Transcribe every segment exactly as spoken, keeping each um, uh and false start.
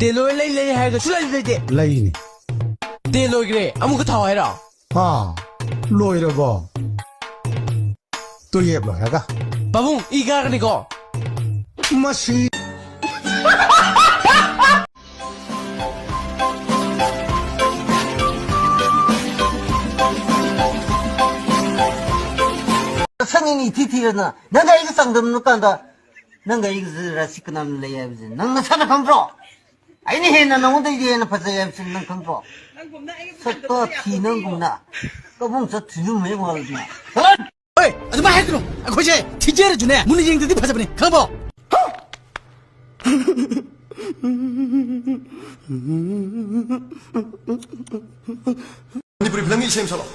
ꯇꯦꯜ ꯂꯣꯏ ꯂꯩ ꯂꯩ ꯍꯥꯏꯔꯒ ꯁꯨꯡꯂꯩ ꯂꯩꯇꯦ꯫ ꯂꯩꯅꯤ꯫ ꯇꯦꯜ ꯂꯣꯏꯈ꯭ꯔꯦ, ꯑꯃꯨꯛꯀ ꯊꯥꯎ ꯍꯥꯏꯔꯣ? ꯍꯥ? ꯂꯣꯏꯔꯕꯣ? ꯇꯨꯌꯦꯞ ꯂꯣꯏꯔꯒ꯫ ꯄꯥꯕꯨꯡ, ꯏ ꯀꯥꯔꯛꯀꯅꯤꯀꯣ꯫ ꯃꯁꯤ꯫ ꯁꯛꯅꯤꯡ ꯏꯊꯤ ꯊꯤꯔꯗꯅ ꯅꯪꯒ ꯑꯩꯒ ꯆꯥꯡꯗꯝꯅ ꯀꯥꯟꯗ ꯅꯪꯒ ꯑꯩꯒ ꯔꯥꯁꯤ ꯀꯅꯥꯅ ꯂꯩ ꯍꯥꯏꯕꯁꯦ ꯅꯪ ꯅꯁꯥꯅ ꯈꯪꯕ꯭ꯔꯣ? ꯑꯩꯅ ꯍꯦꯟꯅ ꯅꯉꯣꯟꯗꯩꯗꯤ ꯍꯦꯟꯅ ꯐꯖꯩ ꯍꯥꯏꯕꯁꯤ ꯅꯪ ꯈꯪꯗ꯭ꯔꯣ? ꯁꯛꯇꯣ ꯊꯤ ꯅꯪꯒꯨꯝꯅ꯫ ꯀꯕꯨꯡ ꯆꯠ ꯊꯤꯖꯨꯝ ꯍꯦꯛ ꯋꯥꯜꯗꯅ꯫ ꯍꯣꯏ, ꯑꯗꯨꯃꯥꯏ ꯍꯥꯏꯒꯅꯨ꯫ ꯑꯩꯈꯣꯏꯁꯦ ꯊꯤꯖꯔꯁꯨꯅꯦ ꯃꯨꯟꯅ ꯌꯦꯡꯗ꯭ꯔꯗꯤ ꯐꯖꯕꯅꯤ, ꯈꯪꯉꯕꯣ? ꯃꯅꯤꯄꯨꯔꯤ ꯐꯤꯂꯝꯒꯤ ꯏꯁꯩ ꯑꯃ ꯁꯛꯂꯛꯑꯣ꯫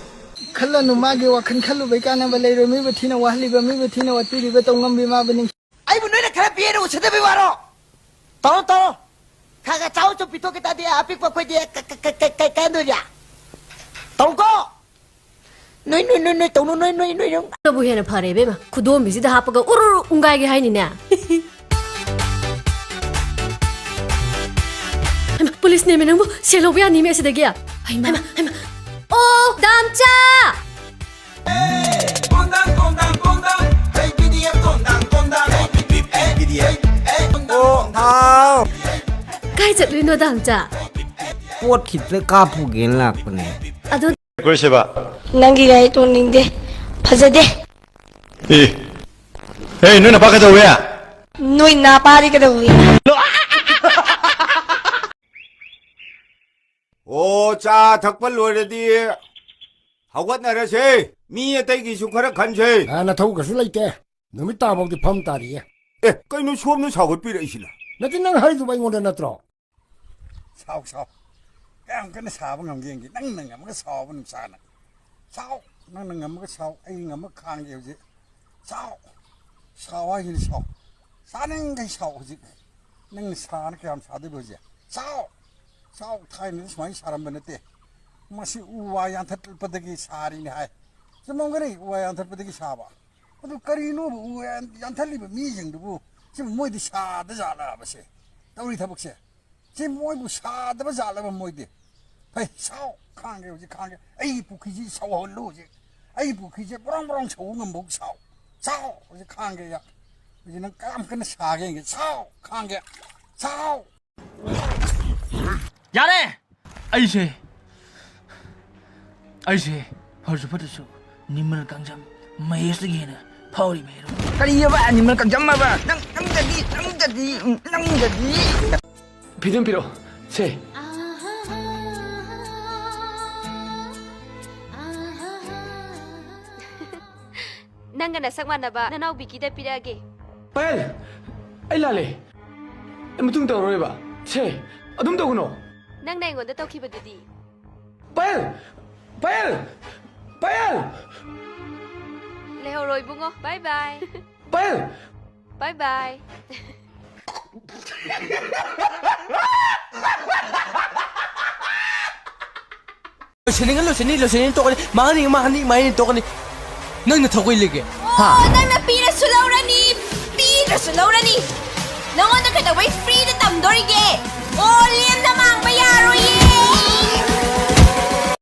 ꯈꯜꯂꯅꯨ ꯃꯥꯒꯤ ꯋꯥꯈꯜ ꯈꯜꯂꯨꯕꯩ ꯀꯥꯟꯅꯕ ꯂꯩꯔꯣꯏ꯫ ꯃꯤꯕꯨ ꯊꯤꯅ ꯋꯥꯍꯜꯂꯤꯕ, ꯃꯤꯕꯨ ꯊꯤꯅ ꯋꯥꯠꯄꯤꯔꯤꯕ, ꯇꯧꯉꯝꯕꯤ ꯃꯥꯕꯨ ꯅꯤꯡ- ꯑꯩꯕꯨ ꯅꯣꯏꯅ ꯈꯔ ꯄꯤꯑꯦꯅ ꯎꯁꯤꯠꯇꯕꯩ ꯋꯥꯔꯣ? ꯇꯧꯔꯣ, ꯇꯧꯔꯣ꯫ ꯈꯔ ꯈꯔ ꯆꯥꯎ ꯆꯥꯎ ꯄꯤꯊꯣꯛꯀꯦ ꯇꯥꯗꯤ ꯑꯄꯤꯛꯄ ꯑꯩꯈꯣꯏꯗꯤ ꯀ-, ꯀ-, ꯀ-, ꯀ-, ꯀ-, ꯀꯩꯗꯧꯔꯤ? ꯇꯧꯀꯣ꯫ ꯅꯣꯏ, ꯅꯣꯏ, ꯅꯣꯏ, ꯅꯣꯏ ꯇꯧꯅꯨ, ꯅꯣꯏ, ꯅꯣꯏ, ꯅꯣꯏ, ꯅꯣꯏ꯫ ꯅꯕꯨ ꯍꯦꯟꯅ ꯐꯔꯦ ꯏꯕꯦꯝꯃ꯫ ꯈꯨꯗꯣꯝꯕꯤꯁꯤꯗ ꯍꯥꯞꯄꯒ ꯎꯔꯨ ꯎꯔꯨ ꯎꯪꯒꯥꯏꯒꯦ ꯍꯥꯏꯅꯤꯅꯦ꯫ ꯍꯩꯃꯥ, ꯄꯨꯂꯤꯁꯅꯦꯃꯤ ꯅꯪꯕꯨ꯫ ꯁꯦꯜ ꯂꯧꯕ ꯌꯥꯅꯤꯃꯤ ꯑꯁꯤꯗꯒꯤ꯫ ꯍꯩꯃꯥ, ꯍꯩꯃꯥ, ꯍꯩꯃꯥ꯫ ꯑꯣ, ꯗꯥꯝꯆꯥ! ꯑꯣ, ꯍꯥꯎ꯫ ꯀꯥꯏ ꯆꯠꯂꯨꯏꯅꯣ, ꯗꯥꯝꯆꯥ? ꯄꯣꯠ ꯈꯤꯇ ꯀꯥꯞꯄꯨꯒꯦꯅ ꯂꯥꯛꯄꯅꯦ꯫ ꯑꯗꯣ ꯀꯣꯏꯁꯦꯕ꯫ ꯅꯪꯒꯤ ꯒꯥꯔꯤ ꯇꯣꯡꯅꯤꯡꯗꯦ, ꯐꯖꯗꯦ꯫ ꯑꯦ, ꯑꯦ, ꯅꯣꯏ ꯅꯄꯥ ꯀꯩꯗꯧꯋꯦ? ꯅꯣꯏ ꯅꯄꯥꯗꯤ ꯀꯩꯗꯧꯋꯦ? ꯑꯣ, ꯆꯥ ꯊꯛꯄ ꯂꯣꯏꯔꯗꯤ ꯍꯧꯒꯠꯅꯔꯁꯦ꯫ ꯃꯤ ꯑꯇꯩꯒꯤꯁꯨ ꯈꯔ ꯈꯟꯁꯦ꯫ ꯑ, ꯅꯊꯧ ꯀꯩꯁꯨ ꯂꯩꯇꯦ꯫ ꯅꯨꯃꯤꯠ ꯇꯥꯐꯥꯎꯗꯤ ꯐꯝ ꯇꯥꯔꯤꯌꯦ꯫ ꯑꯦ, ꯀꯩꯅꯣ ꯁꯣꯝꯗ ꯁꯥꯎꯒꯠꯄꯤꯔꯛꯏꯁꯤꯅ? ꯅꯠꯇꯦ, ꯅꯪ ꯍꯥꯏꯗꯨꯕ ꯑꯩꯉꯣꯟꯗ ꯅꯠꯇ꯭ꯔꯣ? ꯁꯥꯎ, ꯁꯥꯎ꯫ ꯀꯌꯥꯝ ꯀꯟꯅ ꯁꯥꯕ ꯉꯝꯒꯦ ꯌꯦꯡꯒꯦ꯫ ꯅꯪꯅ ꯉꯝꯃꯒ ꯁꯥꯎꯕ ꯅꯨꯡꯁꯥꯅ꯫ ꯁꯥꯎ꯫ ꯅꯪꯅ ꯉꯝꯃꯒ ꯁꯥꯎ꯫ ꯑꯩ ꯉꯝꯃꯒ ꯈꯥꯡꯒꯦ ꯍꯧꯖꯤꯛ꯫ ꯁꯥꯎ꯫ ꯁꯥꯎ ꯍꯥꯏꯁꯤꯅꯤ, ꯁꯥꯎ꯫ ꯁꯥꯅꯤꯡꯈꯩ ꯁꯥꯎ ꯍꯧꯖꯤꯛ꯫ ꯅꯪꯅ ꯁꯥꯅ ꯀꯌꯥꯝ ꯁꯥꯗꯣꯏꯕ ꯍꯧꯖꯤꯛ? ꯁꯥꯎ꯫ ꯁꯥꯎ꯫ ꯊꯥꯏꯅꯗꯤ ꯁꯨꯃꯥꯏꯅ ꯁꯥꯔꯝꯕ ꯅꯠꯇꯦ꯫ ꯃꯁꯤ ꯎ ꯋꯥ ꯌꯥꯟꯊꯠꯄꯗꯒꯤ ꯁꯥꯔꯤꯅꯤ ꯍꯥꯏ꯫ ꯆꯨꯝꯃꯝꯒꯅꯤ, ꯎ ꯋꯥ ꯌꯥꯟꯊꯠꯄꯗꯒꯤ ꯁꯥꯕ꯫ ꯑꯗꯨ ꯀꯔꯤꯅꯣꯕ ꯎ ꯌꯥꯟ-, ꯌꯥꯟꯊꯠꯂꯤꯕ ꯃꯤꯁꯤꯡꯗꯨꯕꯨ? ꯁꯤ ꯃꯣꯏꯗꯤ ꯁꯥꯗ ꯖꯥꯠꯂꯕ ꯁꯦ? ꯇꯧꯔꯤ ꯊꯕꯛꯁꯦ? ꯁꯤ ꯃꯣꯏꯕꯨ ꯁꯥꯗꯕ ꯖꯥꯠꯂꯕ ꯃꯣꯏꯗꯤ? ꯐꯩ, ꯁꯥꯎ, ꯈꯥꯡꯒꯦ, ꯍꯧꯖꯤꯛ ꯈꯥꯡꯒꯦ꯫ ꯑꯩꯒꯤ ꯄꯨꯈ꯭ꯔꯤꯁꯤ ꯁꯧꯍꯜꯂꯨ ꯍꯧꯖꯤꯛ꯫ ꯑꯩꯒꯤ ꯄꯨꯈ꯭ꯔꯤꯁꯦ ꯕ꯭ꯔꯣꯡ ꯕ꯭ꯔꯣꯡ ꯁꯧꯕ ꯉꯝꯕ ꯁꯥꯎ꯫ ꯁꯥꯎ, ꯍꯧꯖꯤꯛ ꯈꯥꯡꯒꯦ ꯑꯩ꯫ ꯍꯧꯖꯤꯛ ꯅꯪ ꯀꯌꯥꯝ ꯀꯟꯅ ꯁꯥꯒꯦ ꯌꯦꯡꯒꯦ꯫ ꯁꯥꯎ, ꯈꯥꯡꯒꯦ꯫ ꯁꯥꯎ꯫ ꯌꯥꯔꯦ! ꯑꯩꯁꯦ, ꯑꯩꯁꯦ ꯐꯔꯁꯨ ꯐꯠꯇ꯭ꯔꯁꯨ ꯅꯤꯃꯜ ꯀꯥꯡꯖꯝ ꯃꯍꯦꯁꯇꯒꯤ ꯍꯦꯟꯅ ꯐꯥꯎꯔꯤꯕ ꯍꯦꯔꯣ꯫ ꯀꯔꯤꯑꯕ ꯅꯤꯃꯜ ꯀꯥꯡꯖꯝ ꯍꯥꯏꯕ? ꯅꯪ, ꯅꯪꯗꯗꯤ, ꯅꯪꯗꯗꯤ, ꯅꯪꯗꯗꯤ꯫ ꯐꯤꯗꯝ ꯄꯤꯔꯛꯑꯣ꯫ ꯁꯦ꯫ ꯅꯪꯒ ꯅꯁꯛ ꯃꯥꯟꯅꯕ ꯅꯅꯥꯎ ꯕꯤꯀꯤꯗ ꯄꯤꯔꯛꯑꯒꯦ꯫ ꯄꯥꯌꯜ! ꯑꯩ ꯂꯥꯜꯂꯦ꯫ ꯑꯩ ꯃꯇꯨꯡ ꯇꯧꯔꯔꯣꯏꯕ꯫ ꯁꯦ, ꯑꯗꯨꯝ ꯇꯧꯒꯅꯣ꯫ ꯅꯪꯅ ꯑꯩꯉꯣꯟꯗ ꯇꯧꯈꯤꯕꯗꯨꯗꯤ? ꯄꯥꯌꯜ! ꯄꯥꯌꯜ! ꯄꯥꯌꯜ! ꯂꯩꯍꯧꯔꯣ ꯏꯕꯨꯡꯉꯣ꯫ ꯕꯥꯏ ꯕꯥꯏ꯫ ꯄꯥꯌꯜ! ꯕꯥꯏ ꯕꯥꯏ꯫ ꯂꯣꯏꯁꯤꯟꯅꯤꯡꯉ ꯂꯣꯏꯁꯤꯟꯅꯤ, ꯂꯣꯏꯁꯤꯟꯅꯤꯡ ꯇꯣꯛꯀꯅꯤ, ꯃꯥꯡꯍꯟꯅꯤꯡꯉ ꯃꯥꯡꯍꯟꯅꯤ, ꯃꯥꯡꯍꯟꯅꯤꯡ ꯇꯣꯛꯀꯅꯤ꯫ ꯅꯪꯅ ꯊꯧꯒꯩ ꯂꯩꯒꯦ? ꯍꯥ? ꯑꯣ, ꯅꯪꯅ ꯄꯤꯔꯁꯨ ꯂꯧꯔꯅꯤ, ꯄꯤꯗ꯭ꯔꯁꯨ ꯂꯧꯔꯅꯤ꯫ ꯅꯉꯣꯟꯗ ꯀꯩꯗꯧꯕꯩ ꯐ꯭ꯔꯤꯗ ꯇꯝꯗꯣꯔꯤꯒꯦ? ꯑꯣ, ꯂꯦꯝꯅ ꯃꯥꯡꯕ ꯌꯥꯔꯣꯏꯌꯦ꯫